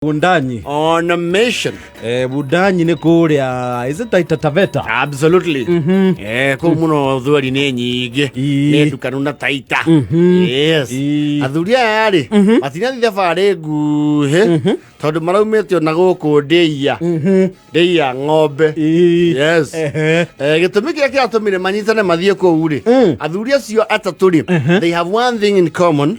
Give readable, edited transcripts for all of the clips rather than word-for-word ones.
Wundanyi. On a mission. Wundanyi nĩ kũrĩa, is it Taita Taveta? Absolutely. Kũu mũno thweri nĩ nyingĩ. Nĩ ndukanu na Taita. Yes. Athuri aya rĩ, matinathiĩ thabarĩ nguhĩ tondũ maraumĩte ona gũkũ ndĩia. Ndĩia ng'ombe. Yes. Gĩtũmi kĩrĩa kĩratũmire manyitane mathiĩ kũu rĩ, athuri acio atatũ rĩ, they have one thing in common,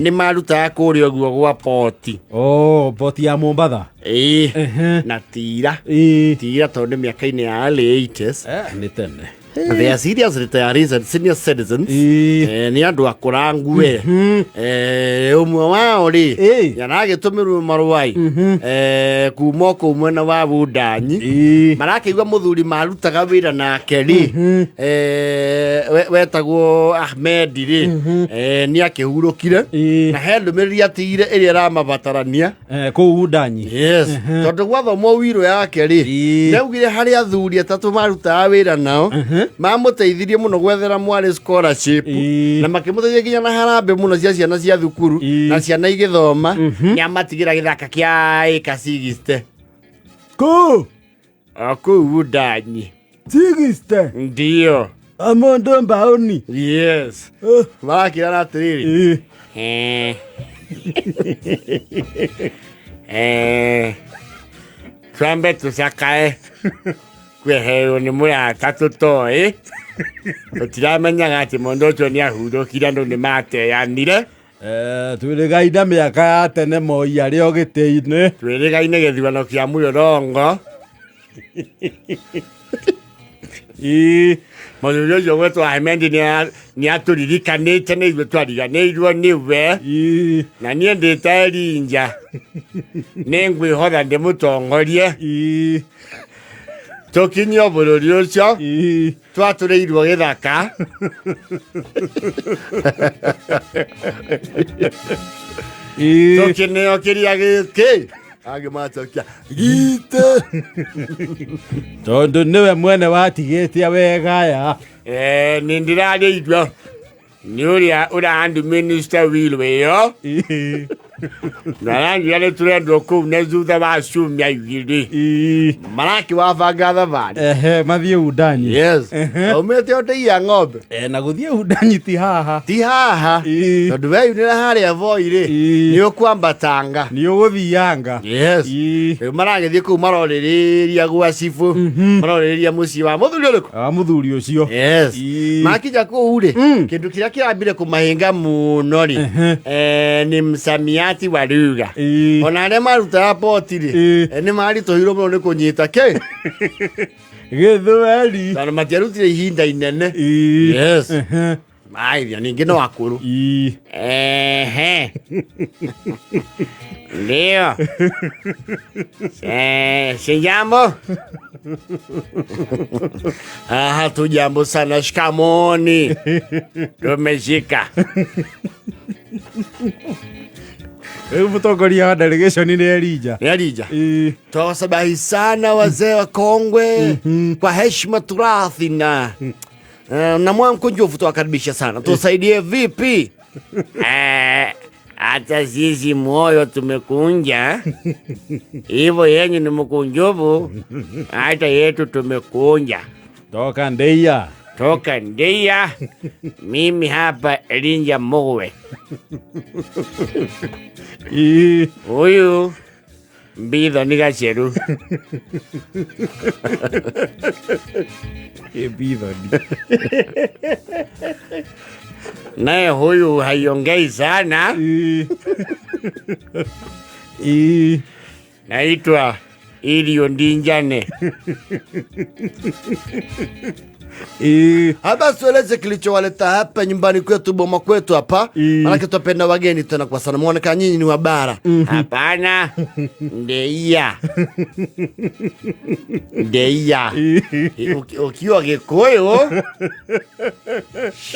nĩ marutaga kũrĩa ũguo gwa poti. Oh, poti ya Mombatha. Ĩĩ. Na tira. Tira tondũ nĩ mĩaka-inĩ ya early 80s. Nĩ tene. They are serious retirees and senior citizens. Nĩ andũ akũrangu we. Ũmwe wao rĩ, nĩaragĩtũmĩrwo marũai kuma o kũu mwena wa Wundanyi. Marakĩigua mũthuri marutaga wĩra nake rĩ, wetagwo Ahmed rĩ, nĩ akĩhurũkire na he ndũmĩrĩri atigire ĩrĩa ĩramabatarania. Kũu Wundanyi. Yes. Tondũ gwathomwo wiro yake rĩ, nĩaugire harĩ athuri atatũ marutaga wĩra nao mamũteithirie mũno gwethera mwarĩ scholarship na makĩmũteithia nginya na harambĩ mũno cia ciana cia thukuru na ciana igĩthoma. Nĩamatigĩra gĩthaka kĩa ĩka 60. Kũ? O kũu Wundanyi. 60? Ndio. Amondo mbaoni. Yes. Marakĩrana atĩrĩrĩ. Twambe tũcakae kweherwo nĩ mũrata tũtoĩ, tũtiramenyaga atĩ mũndũ ũcio nĩ ahurũkire, andũ nĩ mateanire. Twĩrĩgaine mĩaka ya tene Moi arĩ o gĩtĩ-inĩ. Twĩrĩgaine gĩthurano kĩa mũrũrongo. Mũthuri ũcio gwetwo Ahmed nĩ atũririkanĩte nĩ ithuĩ twariganĩirwo nĩwe. Na niĩ ndĩ ta Elijah, nĩ ngwĩhotha ndĩmũtongorie tũkinyio bũrũri ũcio twatũrĩirwo gĩthaka. Tũkĩneo kĩrĩa gĩkĩ angĩ macokia gitũ. Tondũ nĩwe mwene watigĩte wegaya. Nĩ ndĩrarĩirwo nĩ ũrĩa ũrahandu minister will ĩyo na aranjĩra nĩ tũrendwo kũu na thutha wa ciumia 2 marakĩwabanga thabarĩ. Ehe, mathiĩ Wundanyi. Yes. Aumĩte o ndĩia ng'ombe. Na gũthiĩ Wundanyi ti haha. Ti haha. Tondũ weyunĩra harĩa Voi rĩ, nĩ ũkwambatanga. Nĩ ũgũthianga. Yes. Rĩu maragĩthiĩ kũu marorĩrĩria gwa cibũ, marorĩrĩria mũciĩ wa mũthuri ũrĩkũ? Wa mũthuri ũcio. Yes. Makinya kũu rĩ, kĩndũ kĩrĩa kĩrambire kũmahinga mũno rĩ, nĩ msamiati wa lugha. Ona arĩa marutaga poti rĩ, nĩ maritũhirwo mũno nĩ kũnyita kĩ Gĩthweri. Tondũ matiarutire ihinda inene. Yes. Maithia ningĩ no akũrũ. Ehe. Ndio. Sijambo. Ah, hatujambo sana. Shikamoni. Tumeshika. Rĩu mũtongoria wa delegation nĩ Elijah. Nĩ Elijah. Twawasabahi sana wazee wakongwe kwa heshima turathi na na moyo mkunjufu tuwakaribisha sana. Tusaidie vipi? Hata sisi moyo tumekunja hivyo, yenyu ni mkunjufu, hata yetu tumekunja. Toka ndeia. Toka ndeia. Mimi hapa Elijah Mugwe. Huyu Mbitho ni gaceru. Mbitho ni. Naye huyu haiongei sana. Naitwa Ilio Ndinjane. Haba tueleze kilichowaleta hapa nyumbani kwetu, boma kwetu hapa. Maanake twapenda wageni tena kwa sana. Muonekana nyinyi ni wa bara. Hapana. Ndeia. Ndeia. Ukiwa Gikuyu,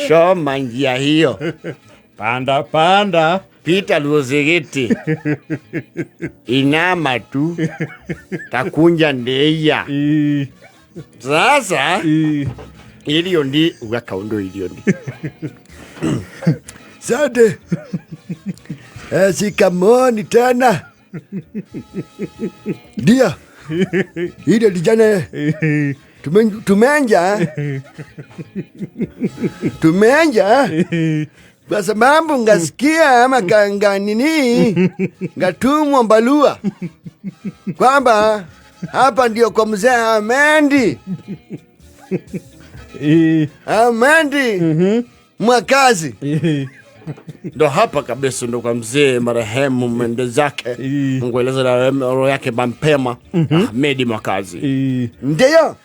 soma njia hiyo. Panda, panda. Pita Luzigiti. Inama tu. Takunja ndeia. Sasa, ilio ndi ugakaundo ilio ndi. Sante. Shikamoni tena. Ndio ile dijana tumenja tumenja kwa sababu ngasikia ama kanga nini ngatumwa mbalua kwamba hapa ndio kwa mzee Amendi. Amendi Mwakazi. Ndo hapa kabisa, ndo kwa mzee marehemu mwende zake, Mungu eleze na roho yake mapema, Ahmedi Mwakazi. Ndio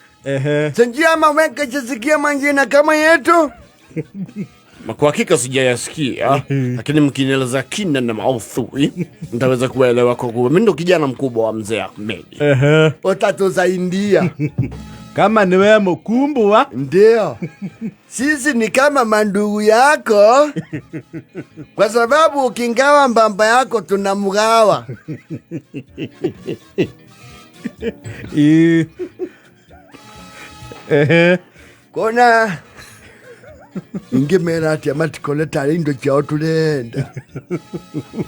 sinjia maweka chasikia manjina kama yetu. Kwa hakika sijayasikia, lakini mkinieleza kina na maudhui nitaweza kuelewa, kwa kuwa mimi ndo kijana mkubwa wa mzee Ahmedi. Utatusaidia. Kama ni wewe mkumbwa. Ndio, sisi ni kama mandugu yako, kwa sababu ukingawa mbamba yako tunamgawa. Kona ingimera atia matikole tari indo ciao turenda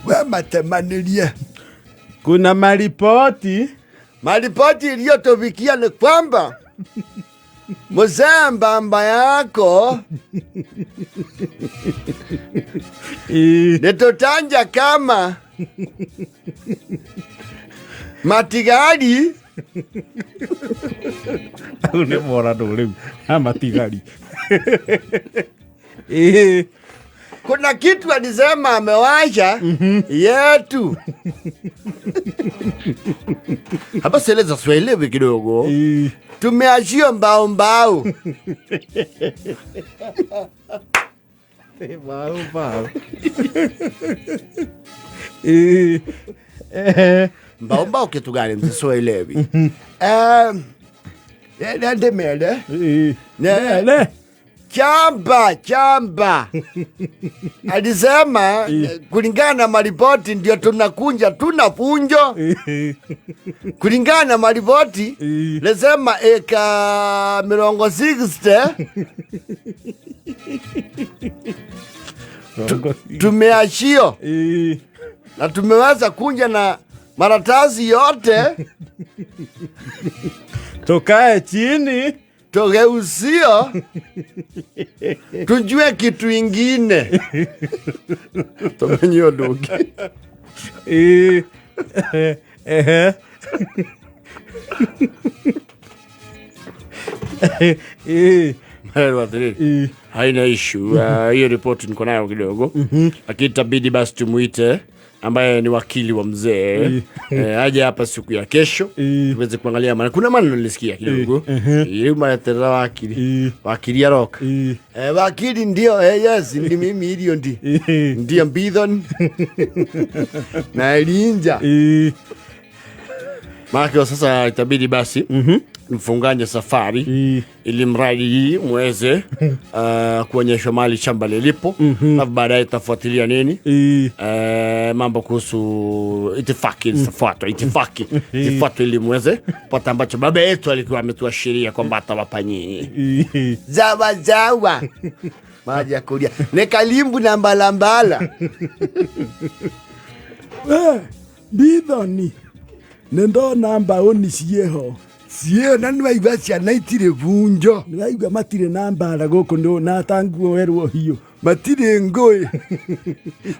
wematemanirie. Kuna maripoti. Maripoti iliyotufikia ni kwamba mzee mbamba yako nitutanja kama matigari. Au nĩ morano rĩu ha matigari. Kuna kitu alisema amewasha yetu. Hapa sieleza sielewi kidogo. Tumeachio mbao mbao. Mbao mbao. Mbao mbao kitu gani mzee sielewi? Ndemele. Ne. Chamba, chamba. Alisema kulingana na maripoti ndio tunakunja, tuna punjo. Kulingana na maripoti lisema eka 60 tumeachio na tumeweza kunja na maratasi yote. Tukae chini tugeusio tujue kitu ingine. Tumenye undu ungi. Maelewa atiriri. Haina issue. Hiyo ripoti niko nayo kidogo, lakini itabidi basi tumuite ambaye ni wakili wa mzee aje hapa siku ya kesho tuweze kuangalia, maana kuna maneno nilisikia kidogo ili mareterera wakili wakili aroka. Wakili ndio, yes, ndi mimi ilio ndi ndio mbithon na elinja. Maana sasa itabidi basi mfunganye safari ili mradi muweze kuonyeshwa mahali shamba lilipo, alafu baadaye itafuatilia nini mambo kuhusu itifaki zitafuatwa, itifaki zifuatwe ili muweze kupata ambacho baba yetu alikuwa ametuashiria kwamba atawapa nyinyi. Zawa zawa maji ya kulia ni kalimbu na mbalambala. Mbithoni nĩ ndona mbaũni ciĩho. Ciĩho na nĩwaigua ciana itirĩ bunjo. Nĩwaigua matirĩ na mbara gũkũ nĩ na ta nguo werwo hiũ. Matirĩ ngũĩ.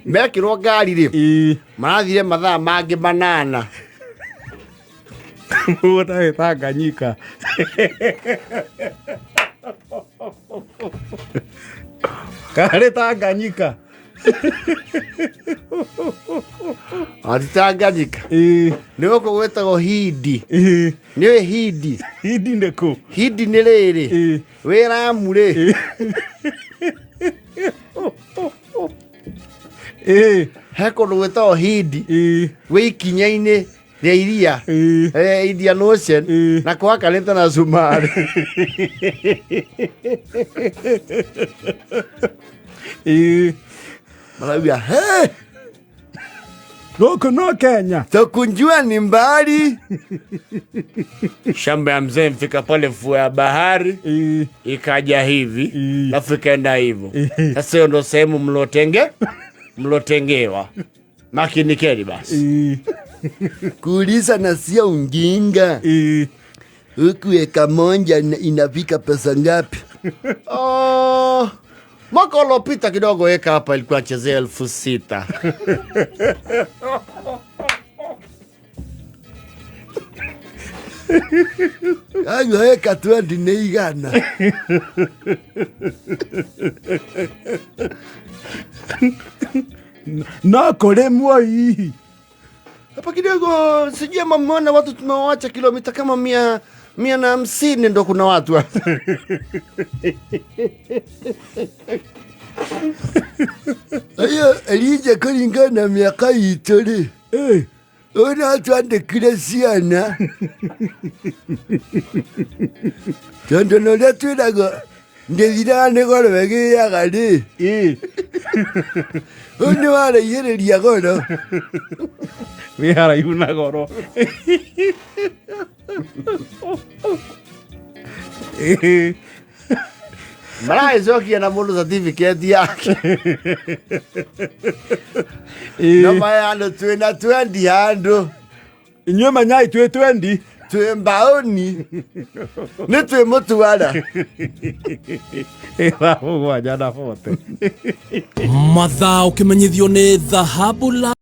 Mekĩrwo ngari rĩ marathire mathaa mangĩ 8. Mũgũnda wĩ Tanganyika. Karĩ Tanganyika. Ati Tanganyika. Nĩ gũkũ gwĩtagwo Hindi. Nĩ Hindi. Hindi nĩ kũ? Hindi nĩ rĩrĩ. Wĩ Lamu rĩ. He kũndũ gwĩtagwo Hindi. Wĩ ikinya-inĩ rĩa iria. Indian Ocean. Na kwakanĩte na Somalia. Marauga, he! Gũkũ no Kenya. Tukunjua ni mbali. Shamba ya mzee mfika pale fuo ya bahari ikaja hivi alafu ikaenda hivyo. Sasa hiyo ndo sehemu mlotengewa. Makinikeni basi. Kuuliza na sio ujinga. Ĩĩ. Huku eka moja inafika pesa ngapi? Oh, mwaka uliopita kidogo eka hapa ilikuwa chezea 6,000. Ayo eka 20 nĩ igana. No kũrĩ Moi. Hapa kidogo sijui ama mmeona watu tumewacha kilomita kama 150 ndo kuna watu hapa. Ayo Elija kũringana na mĩaka itũ rĩ, Ĩĩ. ũna twandĩkire ciana tondũ na ũrĩa twĩragwo ndĩthiraga nĩ goro ĩgĩaga rĩ, Ĩĩ. ũyũ nĩ waraihĩrĩria goro. Wĩ haraihu na goro. Ĩĩ. Maragĩcokia na mũndũ certificate yake. Ĩĩ. No maya andũ twĩna twendi handũ Inyuĩ menyai twĩ twendi. Twĩ mbaũni nĩ twĩ mũtwara. Thaa 7 na 40. Mathaa ũkĩmenyithio nĩ Dhahabu la